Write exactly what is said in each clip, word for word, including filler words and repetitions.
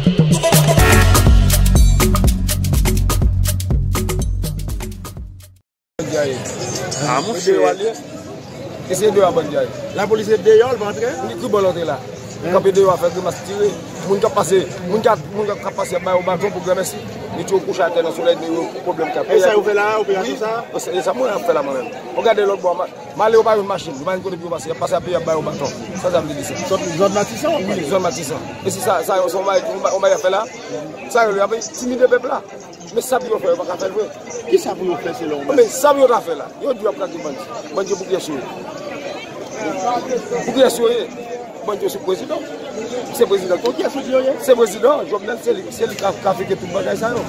Bandi a ye. Ah, monchè. Eseye deyò a bandi a ye. Lapolis ret deyò, l pa antre? Li ki bò l antre la? Kanpe deyò a fè grimas tire. Moun k ap pase, moun k ap, moun k ap pase ap ba yo baton pou granmèsi. Mete yo kouche atè nan solèy, men yo pwoblèm k ap. E sa yo fè la, operasyon sa? Wi. E sa mwen ap fè la mwen menm. Ou gade lòt bò a, m ale yo pa jwenn machin, yo pa jwenn kote pou yo pase, y ap pase ap peye, y ap ba yo baton. Sa, sa m te di se. Zòn, zòn Matisan, wi, zòn Matisan. E si sa, sa yo se yon bagay, yon bagay y ap fè la. Sa yo, y ap entimide pèp la. Men sa pou yo fè, yo pa ka fè l vre. Ki sa pou yo fè selon ou? Men sa pou yo ta fè la. Yo di y ap krake bandi. Bandi yo pou kiyès yo ye? Pou kiyès yo ye? Bandi yo se prezidan. Se prezidan. Pou kiyès ou di yo ye? Se prezidan. Jovenel, se li, se li k ap, k ap fike tout bagay sa yo.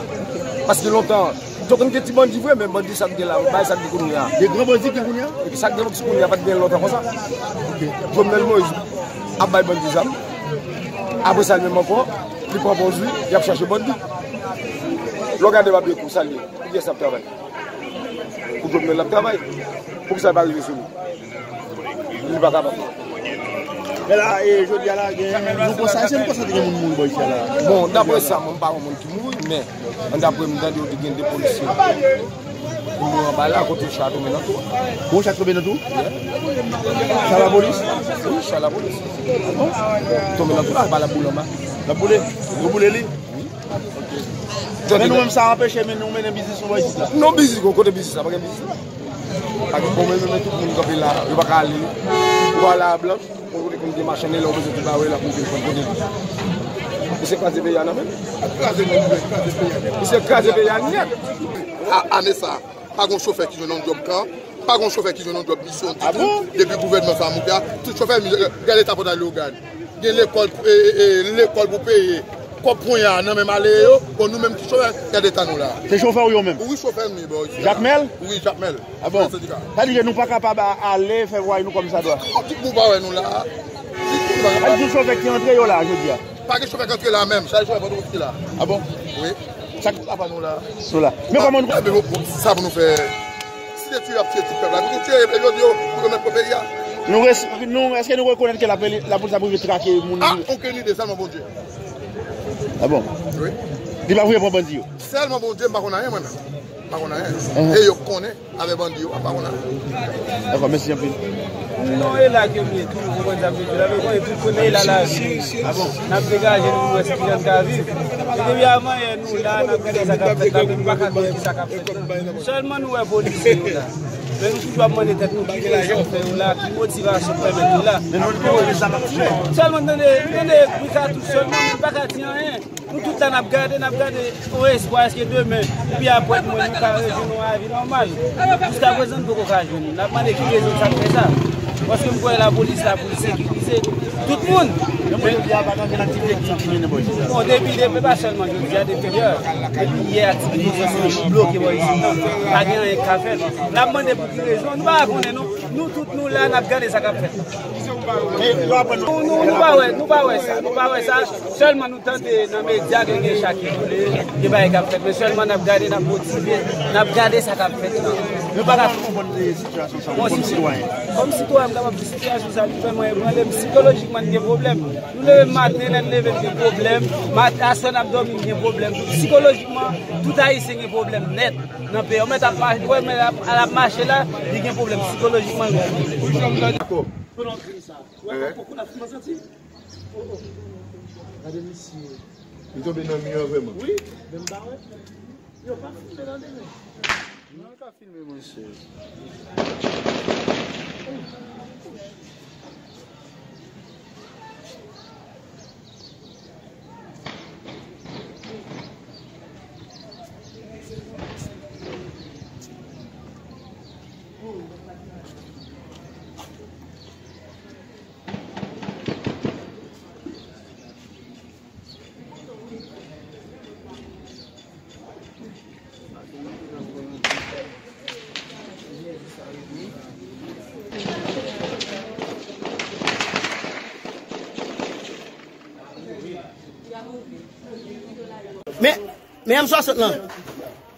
Paske lontan, donk, nou te ti bandi vre, men bandi sa k gen la, bay sa k gen kounye a. De gran bandi ki gen kounye a? Epi sa k gen kounye a, pa t gen lontan konsa. Ok. Jovenel Moïse ap bay bandi zam. Apre sa, li menm ankò, li pran pòz li, y ap chache bandi. Lè w gade Babetjou, sa l ye? Pou kiyès l ap travay? Pou Jovenel l ap travay. Poukisa l pa rive sou nou? Li pa kapab. Men la, e, jodi a la, gen, nou konsa, èske nou konsa te gen moun mouri bò isi a la? Bon, daprè sa, mwen, m pa wè moun ki mouri, men, daprè m tande, yo te gen de polisye ki mouri anba la, kote yon cha tonbe nan twou. Bon, cha tonbe nan twou? Sa lapolis? Wi, cha lapolis. Tonbe nan twou la, pa l ap boule anba. L ap boule? Yo boule li? Wi. Men nou menm sa anpeche men nou mennen biznis nou bò isit la. Non, biznis, kote biznis la? Pa gen biznis la. Pa gen, bon, men, men tout moun kanpe la, yo pa ka ale. Ou pa ale a blanch, ou kote konn gen machann, lè ou bezwen tout bagay la pou vin pran kote li. Misye kraze peyi a nan men. Misye kraze peyi a nèt. A, ane sa, pa gon chofè ki jwenn yon djòb kan, pa gon chofè ki jwenn yon djòb misyon ditou. Depi gouvènman sa monte a, tout chofè, gade eta pòtay Leyogàn. Gen lekòl, e, e, e, lekòl pou peye, kòb ponya nan men malere yo, bon, nou menm ki chofè, gade eta nou la. Se chofè w yo menm? Wi, chofè m ye, bò, isi a. Jakmèl? Wi, Jakmèl. A bon? Sa di ke nou pa kapab a, ale fè vwayaj nou kòmsadwa? Tout moun pa wè nou la. Tout moun pa kapab. Tout chofè ki antre yo la, jodi a. Pa gen chofè k antre la menm, chaje chofè pa tou ki la. A bon? Wi. Sa k ap nou la. Nou la. Men kòman nou... Ebyen, bon, bon, sa pou nou fè? Si se tiye y ap tiye ti pèp la, pou nou tiye, epi jodi yo, pou yo mèt pran peyi a. Nou res-, nou, èske nou rekonèt ke lapoli-, lapolis ap rive trake moun? A, okenn ide, sèlman Bondye. A bon? Wi. Li pa voye pran bandi yo? Sèlman Bondye, m pa konn anyen, mwen menm. M pa konn anyen. E yo konnen. Avè bandi yo, apa konn ale. Dakò, mèsi anpil. Non, e la ke m ye tou, ou konprann sa m vle di la, men konnen tout moun e la lavi. N ap degaje nou pou nou wè si kijan n ka viv. E depi avan yè nou la, n ap gade sa k ap fèt la, men nou pa ka konnen ki sa k ap fèt la. Sèlman nou wè polisye yo la. Men nou toujou ap mande tèt nou ki rezon fè yo la, ki motivasyon k pèmèt yo la. Sèlman n tande, n tande bri katouch sèlman, men n pa ka di anyen. Nou tout la n ap gade, n ap gade yon espwa, èske demen, oubyen apre mwen, nou ka rejwenn yon lavi nòmal. Jiskaprezan, nou poko ka jwenn li. N ap mande ki rezon sa k fè sa. Paske m kwè lapolis la pou l sekirize tout moun. Men jodi a, pa gen aktivite ki, ki mennen bò isit la. Bon, depi, depi, pa sèlman jodi a, depi yè. Depi yè, aktivite sosyo yo bloke bò isit la. Pa gen anyen k ka fèt. N ap mande pou ki rezon, nou pa konnen non. Nou tout nou la, n ap gade sa k ap fèt. Nou, nou, nou pa wè, nou pa wè sa, nou pa wè sa. Sèlman nou tande nan medya ke gen cha ki boule, gen bagay k ap fèt. Men sèlman n ap gade, n ap motive, n ap gade sa k ap fèt la. Nou pa ka konprann sitiyasyon sa, kòm sitwayen. Kòm sitwayen, m kapab di sitiyasyon sa, li vrèman ebranle m. Sikolojikman, n gen pwoblèm. Nou leve maten, lè n leve, n gen pwoblèm. Mat-, aswè, n ap dòmi, n gen pwoblèm. Sikolojikman, tout Ayisyen gen pwoblèm nèt. Nan peyi, ou mèt ap mache, ou mèt ap, al ap mache la, li gen pwoblèm sikolojikman, li gen pwoblèm. Dakò. Gade misye. Li tonbe nan mi an vrèman. Wi, men m pa wè. Yo pa filme nan demen. Non, yo ka filme, monchè. Men, men M swasant lan.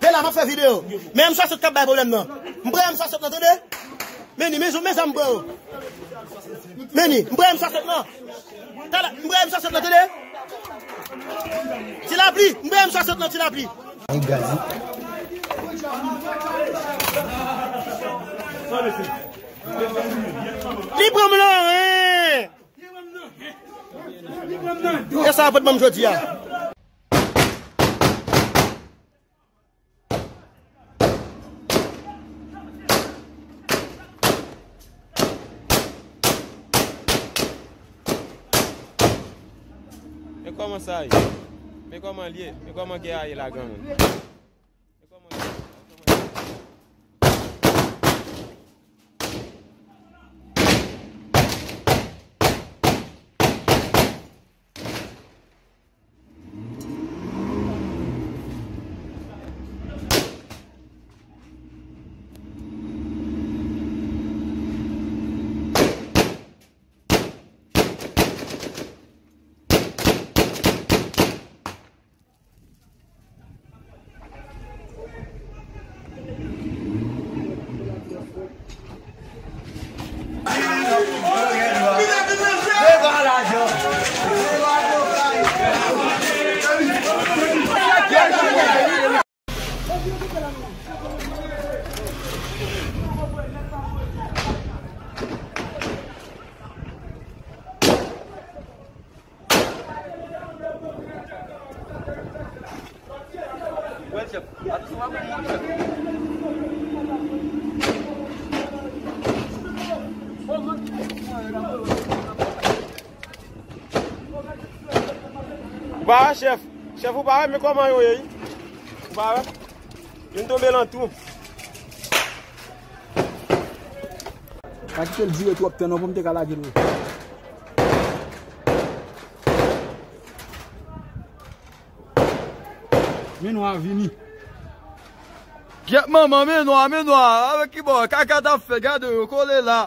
Vela, m ap fè videyo. Men M swasant k ap bay pwoblèm nan. M pran M swasant lan, tande? Men ni, men zam, men zam, bro. Men ni, m pran M swasant lan. Tala, m pran M swasant lan, tande? Sa sot nan ti lapli. Li pran m nan ren. E sa a pot ban m jodi a. Men kòman sa ye? Men kòman l ye? Men kòman gè a ye la, granmoun? Men kòman l ye? Ou pa wè, chèf? Chèf, ou pa wè, men kòman yo ye, wi? Ou pa wè? Youn tonbe nan twou. Pa kite l dire twòp tan non pou m te ka lage l. Men nwa vini. Gyèt manman, men nwa, men nwa. Avèk ki bò? Kaka t ap fè, gade yo kole la.